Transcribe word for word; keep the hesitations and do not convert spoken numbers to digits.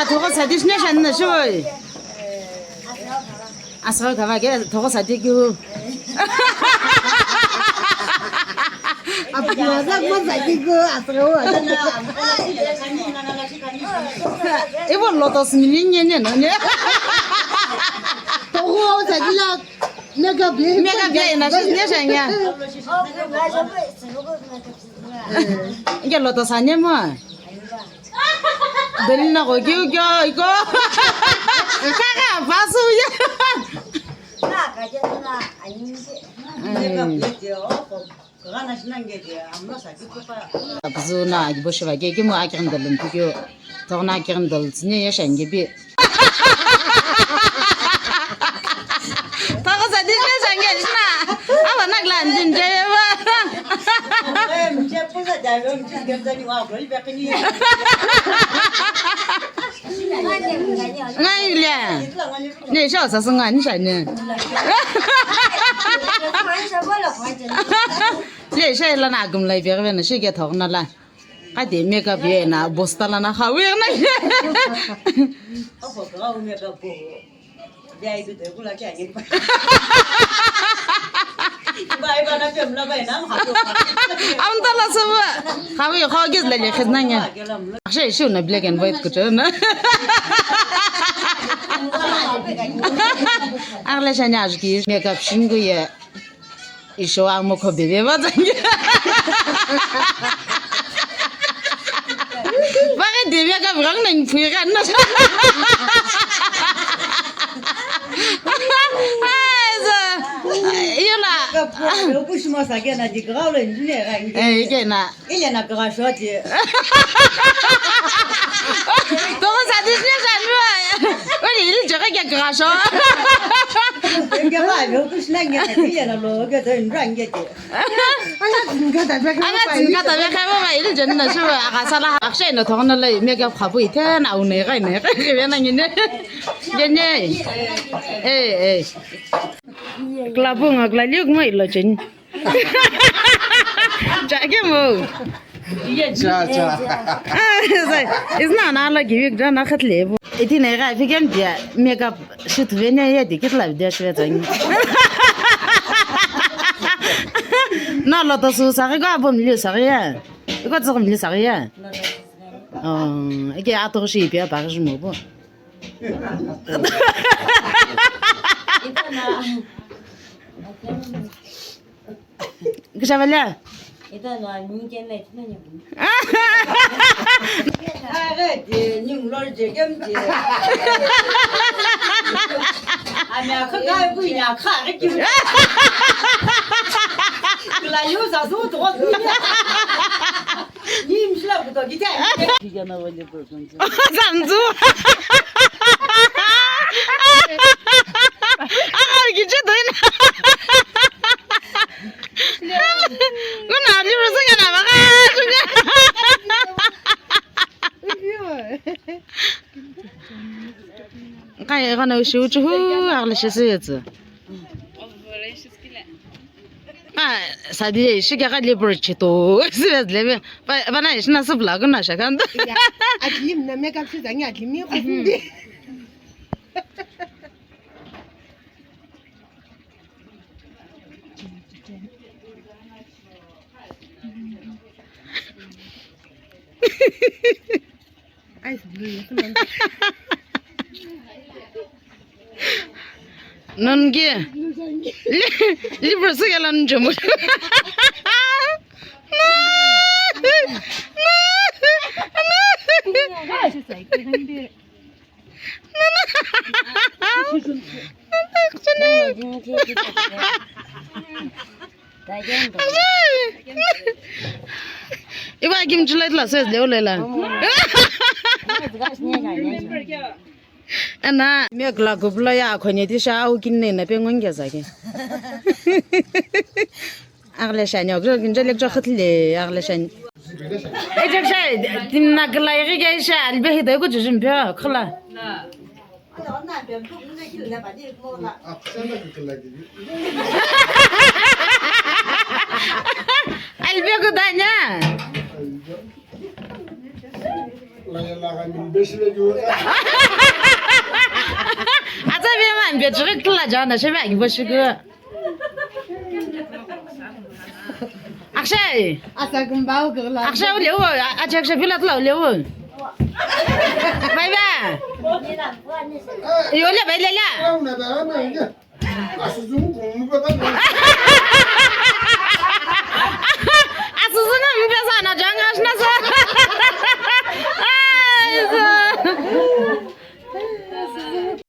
Thogho sadi shine shani na shoi. Asghi kava ke thogho sadi keu. Apu aza mo sadi keu asghi. Ibo lotus mini nye nye no nye. Thogho sadi la. Mega bia. Mega bia ina shi ne shanya. Inge lotus anye mo. Delina ko kiu kyo iko. Kaka basu ya. Abzuna agibo shiva ke kimu akighin dalun pikyo. Togna akighin dal tsine ya shange bi. Togna sa din ya shange shina. Aba nagla din je ba. Ngai le. Ne sha sa sunga ni sha ne. Le sha la na gum lai bi ga na shi ke thogna la. Ade makeup ye na bosta la na khawi na. Apo ka makeup bo. Bia idu de kula kya ni. Bai ba na pem la bai na ha. Am ta la sa ba. Khawi khaw giz la le khid na nya. Akshe shu na black and white ko na. Agle shanya ajki makeup shingu ye. Isho ang mo ko bebe ba zangi. Baka debe ka bang nang pui kan na. Ai, so, iyo la. Ka pui, yo, push mo sa ke na di grau le ni ne ra ngi. Eh, ke na. Ile na grasho ti. Togho sa di shi sha nua. Wani ile jaga ke grasho. Nge ba yo kush na nge ile na lo ke to ndra nge ti. Anga tin ka ta be ka. Anga tin ka ta be ka ba ile jen na shu aga sala. Akshe no thogna le makeup khapu ite na u ne ga ne ga ke na ngi ne. Nge ne. Eh, eh. Klapu nga klaliu kuma ilo chen. Cha ke mo. Cha, cha. Ah, sai, isna na la giwik da na khatle bo. Iti na ga figen dia makeup shoot venya ya di kitla dia shwe zang. Na lo to su sa ga bom liu sa ya. Iko tsum liu sa ya. Oh, ike ato shi pia ba mo bo. Kisha vale? Ita no ani ke me tina ni. Are de ni lo je gem je. Ami akha ga ku ni akha ga ki. Kla yu sa su to ku ni. Ni mshla ku to ki ta. Ki ga na vale ko. Zanzu. Ah, kiche doina. Kuna ali rusa kana baka. Kai kana shi uchu hu agle shi suyetsu. Ah, sadi shi kya ka libro chito. Sibes lebe. Ba, bana shi na subla kuna shakanda. Ya, adlim na makeup shi zangi adlim ni kundi. Ice blue, yes, man. Nonge. Li-, libro sugela njomo. Iba kim chulai tla ses leo lela. Ana, me kla kupla ya khonye ti sha au kinne na pe ngon ge zake. Agle shani, agle kinje lek jo khatle, agle shani. E jek sha, tin na kla igi ge sha, albe hi dai ko jujim pya, khala. Albe ko danya. Atsa be ma mbe chiri kila jana shebe aki bo shiku. Akshay. Asa kumbau kula. Akshay ulewo, acha akshay pila tula ulewo. Bye bye. Yo le bye le la.